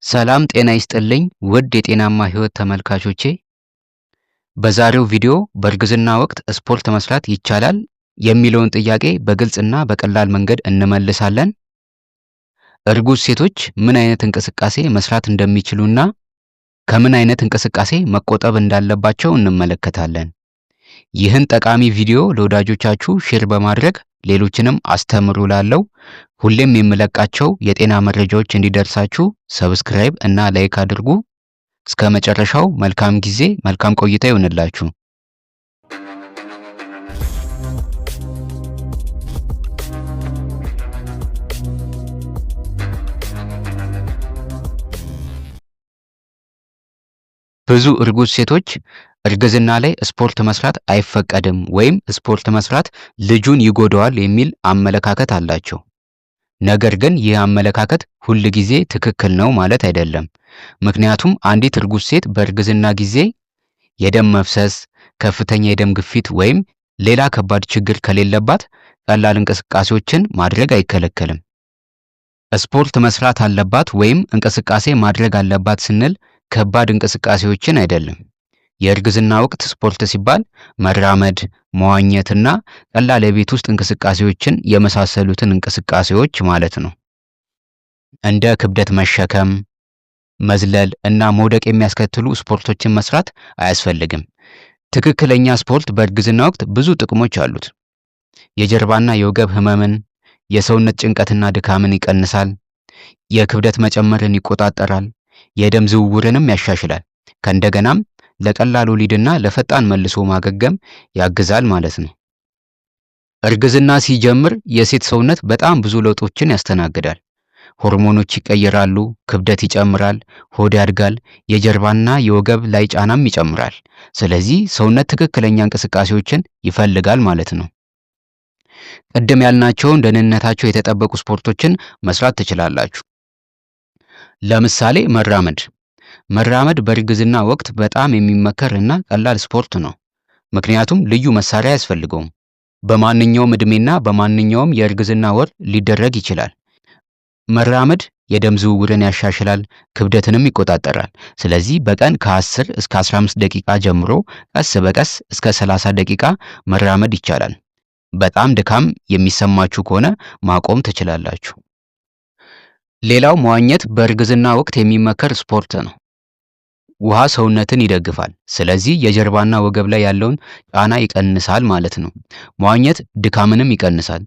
ሰላም ጤና ይስጥልኝ ውድ የጤናማ ህይወት ተመልካቾቼ፣ በዛሬው ቪዲዮ በእርግዝና ወቅት ስፖርት መስራት ይቻላል የሚለውን ጥያቄ በግልጽና በቀላል መንገድ እንመልሳለን። እርጉዝ ሴቶች ምን አይነት እንቅስቃሴ መስራት እንደሚችሉና ከምን አይነት እንቅስቃሴ መቆጠብ እንዳለባቸው እንመለከታለን። ይህን ጠቃሚ ቪዲዮ ለወዳጆቻችሁ share በማድረግ ሌሎችንም አስተምሩ። ላለው ሁሌም የምለቃቸው የጤና መረጃዎች እንዲደርሳችሁ subscribe እና like አድርጉ። እስከ መጨረሻው መልካም ጊዜ፣ መልካም ቆይታ ይሁንላችሁ። ብዙ እርጉዝ ሴቶች እርግዝና ላይ ስፖርት መስራት አይፈቀድም ወይም ስፖርት መስራት ልጁን ይጎዳዋል የሚል አመለካከት አላቸው። ነገር ግን ይህ አመለካከት ሁል ጊዜ ትክክል ነው ማለት አይደለም። ምክንያቱም አንዲት እርጉዝ ሴት በእርግዝና ጊዜ የደም መፍሰስ፣ ከፍተኛ የደም ግፊት ወይም ሌላ ከባድ ችግር ከሌለባት ቀላል እንቅስቃሴዎችን ማድረግ አይከለከልም። ስፖርት መስራት አለባት ወይም እንቅስቃሴ ማድረግ አለባት ስንል ከባድ እንቅስቃሴዎችን አይደለም። የእርግዝና ወቅት ስፖርት ሲባል መራመድ፣ መዋኘትና ቀላል የቤት ውስጥ እንቅስቃሴዎችን የመሳሰሉትን እንቅስቃሴዎች ማለት ነው። እንደ ክብደት መሸከም፣ መዝለል እና መውደቅ የሚያስከትሉ ስፖርቶችን መስራት አያስፈልግም። ትክክለኛ ስፖርት በእርግዝና ወቅት ብዙ ጥቅሞች አሉት። የጀርባና የወገብ ህመምን፣ የሰውነት ጭንቀትና ድካምን ይቀንሳል። የክብደት መጨመርን ይቆጣጠራል። የደም ዝውውርንም ያሻሽላል። ከእንደገናም ለቀላል ወሊድና ለፈጣን መልሶ ማገገም ያግዛል ማለት ነው። እርግዝና ሲጀምር የሴት ሰውነት በጣም ብዙ ለውጦችን ያስተናግዳል። ሆርሞኖች ይቀየራሉ፣ ክብደት ይጨምራል፣ ሆድ ያድጋል፣ የጀርባና የወገብ ላይ ጫናም ይጨምራል። ስለዚህ ሰውነት ትክክለኛ እንቅስቃሴዎችን ይፈልጋል ማለት ነው። ቅድም ያልናቸውን ደህንነታቸው የተጠበቁ ስፖርቶችን መስራት ትችላላችሁ። ለምሳሌ መራመድ። መራመድ በእርግዝና ወቅት በጣም የሚመከር እና ቀላል ስፖርት ነው። ምክንያቱም ልዩ መሳሪያ አያስፈልገውም። በማንኛውም ዕድሜና በማንኛውም የእርግዝና ወር ሊደረግ ይችላል። መራመድ የደም ዝውውርን ያሻሽላል፣ ክብደትንም ይቆጣጠራል። ስለዚህ በቀን ከ10 እስከ 15 ደቂቃ ጀምሮ ቀስ በቀስ እስከ 30 ደቂቃ መራመድ ይቻላል። በጣም ድካም የሚሰማችሁ ከሆነ ማቆም ትችላላችሁ። ሌላው መዋኘት በእርግዝና ወቅት የሚመከር ስፖርት ነው። ውሃ ሰውነትን ይደግፋል። ስለዚህ የጀርባና ወገብ ላይ ያለውን ጫና ይቀንሳል ማለት ነው። መዋኘት ድካምንም ይቀንሳል፣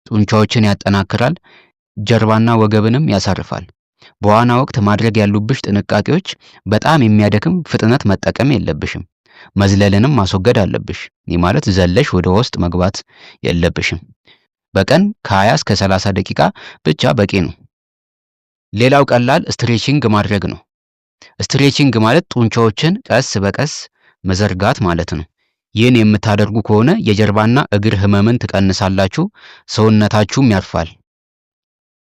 ጡንቻዎችን ያጠናክራል፣ ጀርባና ወገብንም ያሳርፋል። በዋና ወቅት ማድረግ ያሉብሽ ጥንቃቄዎች በጣም የሚያደክም ፍጥነት መጠቀም የለብሽም። መዝለልንም ማስወገድ አለብሽ። ይህ ማለት ዘለሽ ወደ ውስጥ መግባት የለብሽም። በቀን ከ20 እስከ 30 ደቂቃ ብቻ በቂ ነው። ሌላው ቀላል stretching ማድረግ ነው። Stretching ማለት ጡንቻዎችን ቀስ በቀስ መዘርጋት ማለት ነው። ይህን የምታደርጉ ከሆነ የጀርባና እግር ህመምን ትቀንሳላችሁ፣ ሰውነታችሁም ያርፋል።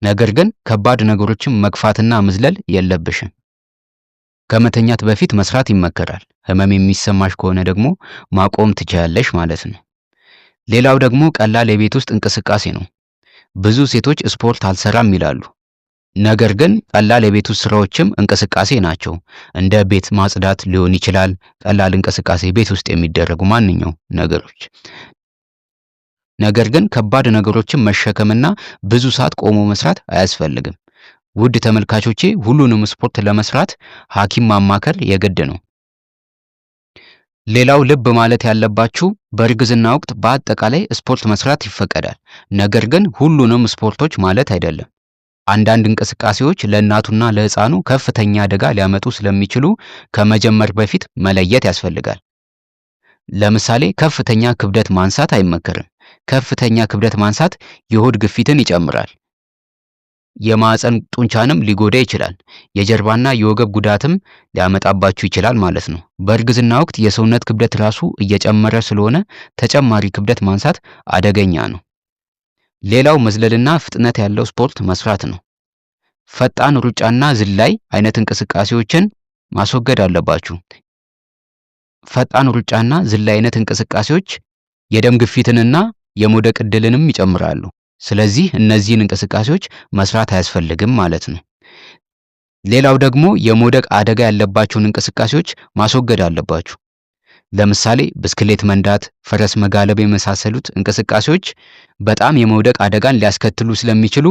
ነገር ግን ከባድ ነገሮችን መግፋትና መዝለል የለብሽም። ከመተኛት በፊት መስራት ይመከራል። ህመም የሚሰማሽ ከሆነ ደግሞ ማቆም ትችያለሽ ማለት ነው። ሌላው ደግሞ ቀላል የቤት ውስጥ እንቅስቃሴ ነው። ብዙ ሴቶች ስፖርት አልሰራም ይላሉ። ነገር ግን ቀላል የቤት ውስጥ ስራዎችም እንቅስቃሴ ናቸው። እንደ ቤት ማጽዳት ሊሆን ይችላል። ቀላል እንቅስቃሴ ቤት ውስጥ የሚደረጉ ማንኛውም ነገሮች። ነገር ግን ከባድ ነገሮችን መሸከምና ብዙ ሰዓት ቆሞ መስራት አያስፈልግም። ውድ ተመልካቾቼ፣ ሁሉንም ስፖርት ለመስራት ሐኪም ማማከር የግድ ነው። ሌላው ልብ ማለት ያለባችሁ በእርግዝና ወቅት በአጠቃላይ ስፖርት መስራት ይፈቀዳል። ነገር ግን ሁሉንም ስፖርቶች ማለት አይደለም። አንዳንድ እንቅስቃሴዎች ለእናቱና ለሕፃኑ ከፍተኛ አደጋ ሊያመጡ ስለሚችሉ ከመጀመር በፊት መለየት ያስፈልጋል። ለምሳሌ ከፍተኛ ክብደት ማንሳት አይመከርም። ከፍተኛ ክብደት ማንሳት የሆድ ግፊትን ይጨምራል፣ የማዕፀን ጡንቻንም ሊጎዳ ይችላል። የጀርባና የወገብ ጉዳትም ሊያመጣባችሁ ይችላል ማለት ነው። በእርግዝና ወቅት የሰውነት ክብደት ራሱ እየጨመረ ስለሆነ ተጨማሪ ክብደት ማንሳት አደገኛ ነው። ሌላው መዝለልና ፍጥነት ያለው ስፖርት መስራት ነው። ፈጣን ሩጫና ዝላይ አይነት እንቅስቃሴዎችን ማስወገድ አለባችሁ። ፈጣን ሩጫና ዝላይ አይነት እንቅስቃሴዎች የደም ግፊትንና የመውደቅ ዕድልንም ይጨምራሉ። ስለዚህ እነዚህን እንቅስቃሴዎች መስራት አያስፈልግም ማለት ነው። ሌላው ደግሞ የመውደቅ አደጋ ያለባቸውን እንቅስቃሴዎች ማስወገድ አለባችሁ። ለምሳሌ ብስክሌት መንዳት፣ ፈረስ መጋለብ የመሳሰሉት እንቅስቃሴዎች በጣም የመውደቅ አደጋን ሊያስከትሉ ስለሚችሉ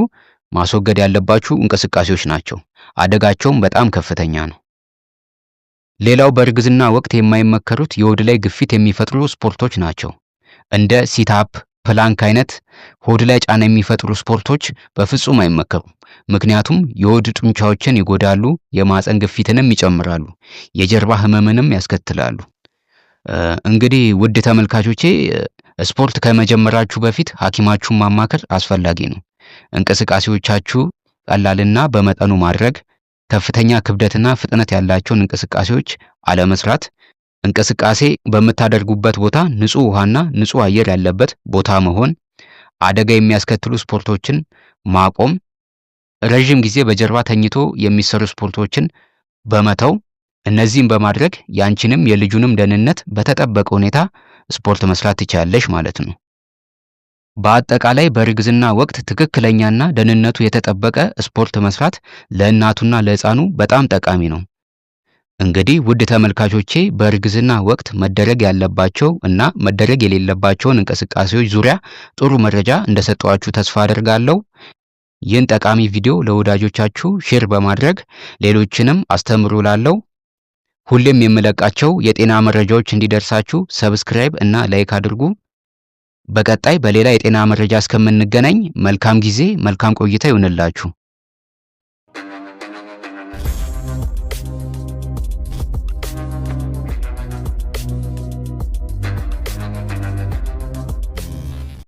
ማስወገድ ያለባችሁ እንቅስቃሴዎች ናቸው። አደጋቸውም በጣም ከፍተኛ ነው። ሌላው በእርግዝና ወቅት የማይመከሩት የሆድ ላይ ግፊት የሚፈጥሩ ስፖርቶች ናቸው። እንደ sit-up፣ plank አይነት ሆድ ላይ ጫና የሚፈጥሩ ስፖርቶች በፍጹም አይመከሩም። ምክንያቱም የሆድ ጡንቻዎችን ይጎዳሉ፣ የማህፀን ግፊትንም ይጨምራሉ፣ የጀርባ ህመምንም ያስከትላሉ። እንግዲህ ውድ ተመልካቾቼ፣ ስፖርት ከመጀመራችሁ በፊት ሐኪማችሁን ማማከር አስፈላጊ ነው። እንቅስቃሴዎቻችሁ ቀላልና በመጠኑ ማድረግ፣ ከፍተኛ ክብደትና ፍጥነት ያላቸውን እንቅስቃሴዎች አለመስራት፣ እንቅስቃሴ በምታደርጉበት ቦታ ንጹህ ውሃና ንጹህ አየር ያለበት ቦታ መሆን፣ አደጋ የሚያስከትሉ ስፖርቶችን ማቆም፣ ረዥም ጊዜ በጀርባ ተኝቶ የሚሰሩ ስፖርቶችን በመተው፣ እነዚህን በማድረግ ያንቺንም የልጁንም ደህንነት በተጠበቀ ሁኔታ ስፖርት መስራት ትችያለሽ ማለት ነው። በአጠቃላይ በእርግዝና ወቅት ትክክለኛና ደህንነቱ የተጠበቀ ስፖርት መስራት ለእናቱና ለሕፃኑ በጣም ጠቃሚ ነው። እንግዲህ ውድ ተመልካቾቼ፣ በእርግዝና ወቅት መደረግ ያለባቸው እና መደረግ የሌለባቸውን እንቅስቃሴዎች ዙሪያ ጥሩ መረጃ እንደሰጠኋችሁ ተስፋ አደርጋለሁ። ይህን ጠቃሚ ቪዲዮ ለወዳጆቻችሁ share በማድረግ ሌሎችንም አስተምሩ እላለሁ። ሁሌም የምለቃቸው የጤና መረጃዎች እንዲደርሳችሁ subscribe እና like አድርጉ። በቀጣይ በሌላ የጤና መረጃ እስከምንገናኝ መልካም ጊዜ፣ መልካም ቆይታ ይሁንላችሁ።